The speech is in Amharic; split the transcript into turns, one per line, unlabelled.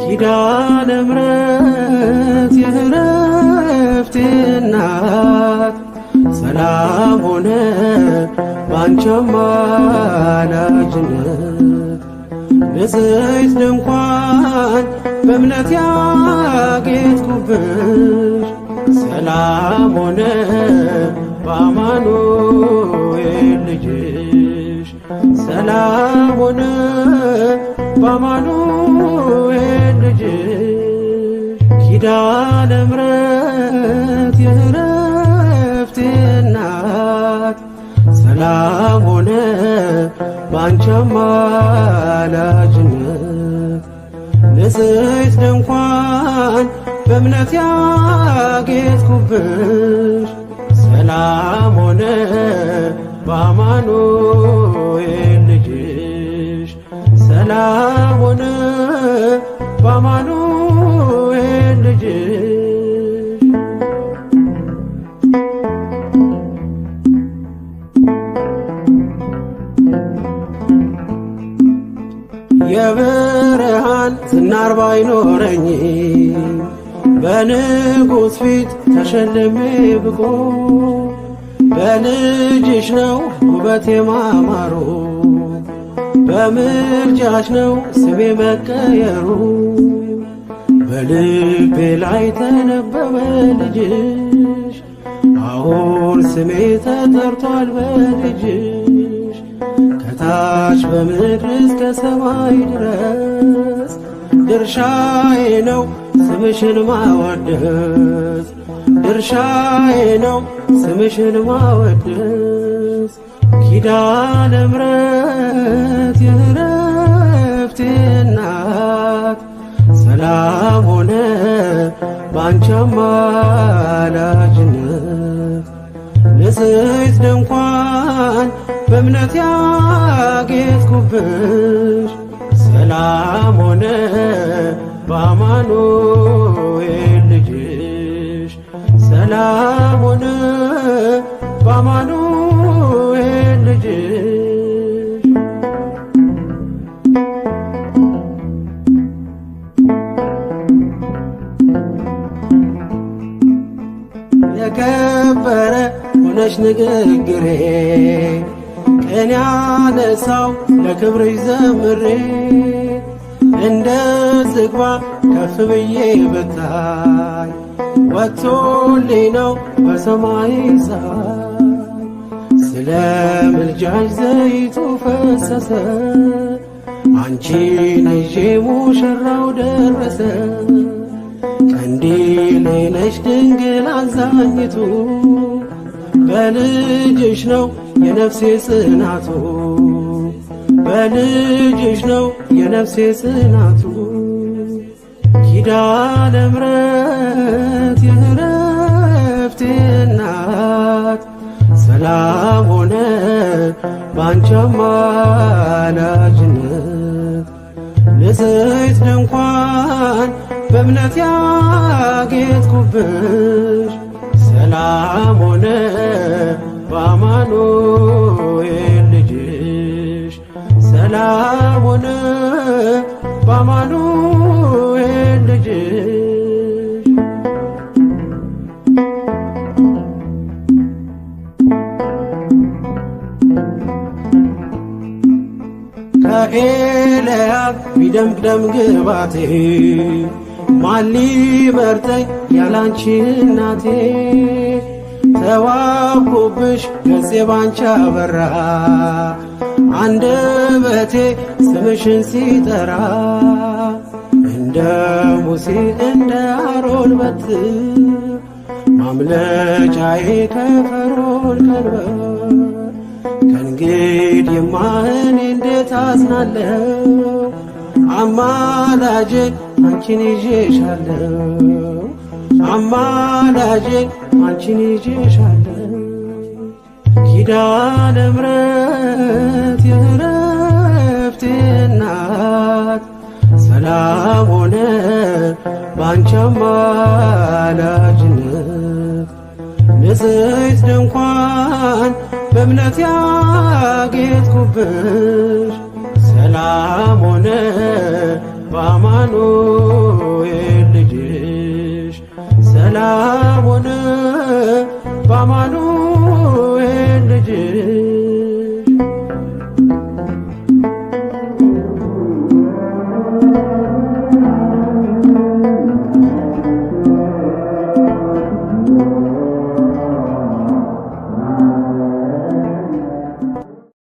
ኪዳነ ምሕረት የዕረፍቴ እናት ሰላም ሆነ ባንቺ አማላጅነት። ንጽሕት ድንኳን በእምነት ያጌጥኩብሽ ሰላም ሆነ በአማኑኤል ልጅሽ፣ ሰላም ሆነ በአማኑኤል ልጅሽ። ኪዳነ ምሕረት የዕረፍቴ እናት ሰላም ሆነ ባንቺ አማላጅነት። ንጽሕት ድንኳን በእምነት ያጌጥኩብሽ ሰላም ሆነ በአማኑኤል ልጅሽ፣ ሰላም ሆነ በአማኑኤል ልጅሽ። የብርሃን ዝናር ባይኖረኝ በንጉሥ ፊት ተሸልሜ ብቆ በልጅሽ ነው ውበቴ ማማሩ፣ በምልጃሽ ነው ስሜ መቀየሩ። በልቤ ላይ ተነበበ ልጅሽ፣ አሁን ስሜ ተጠርቷል በልጅሽ። ከታች በምድር እስከ ሰማይ ድረስ ድርሻዬ ነው ስምሽን ማወደስ፣ ድርሻዬ ነው ስምሽን ማወደስ። ኪዳነ ምሕረት የዕረፍቴ እናት ሰላም ሆነ ባንቺ አማላጅነት። ንጽሕት ድንኳን በእምነት ያጌጥኩብሽ ሰላም ሆነ በአማኑኤል ልጅሽ፣ ሰላም ሆነ በአማኑኤል ልጅሽ። የከበረ ሆነሽ ንግግሬ፣ ቅኔ ያነሳው ለክብርሽ ዘምሬ። እንደ ዝግባ ከፍ ብዬ ብታይ ወጥቶልኝ ነው በሰማይ ፀሐይ። ስለ ምልጃሽ ዘይቱ ፈሰሰ፣ አንቺን ይዤ ሙሽራው ደረሰ። ቀንዲሌ ነሽ ድንግል አዛኝቱ፣ በልጅሽ ነው የነፍሴ ጽናቱ፣ በልጅሽ ነው የነፍሴ ጽናቱ። ኪዳነ ምሕረት የዕረፍቴ እናት ሰላም ሆነ ባንቺ አማላጅነት። ንጽሕት ድንኳን በእምነት ያጌጥኩብሽ ሰላም ሆነ በአማኑኤል ልጅሽ፣ ሰላም ሆነ በአማኑኤል ልጅሽ። ከኤልያብ ቢደምቅ ደም ግባቴ ማን ሊመርጠኝ ያላንቺ እናቴ? ተዋብኩብሽ ገጼ ባንቺ አበራ፣ አንደበቴ ስምሽን ሲጠራ። እንደ ሙሴ እንደ አሮን በትር ማምለጫዬ ከፈርዖን ቀንበር። ከእንግዲህማ እኔ እንዴት አዝናለሁ? አማላጄ አንቺን ይዤሻለሁ፣ አማላጄ አንቺን ይዤሻለሁ። ኪዳነ ምሕረት የዕረፍቴ እናት ሰላም ሆነ ባንቺ አማላጅነት። ንጽሕት ድንኳን በእምነት ያጌጥኩብሽ ሰላም ሆነ በአማኑኤል ሰላም ሆነ በአማኑኤል ልጅሽ።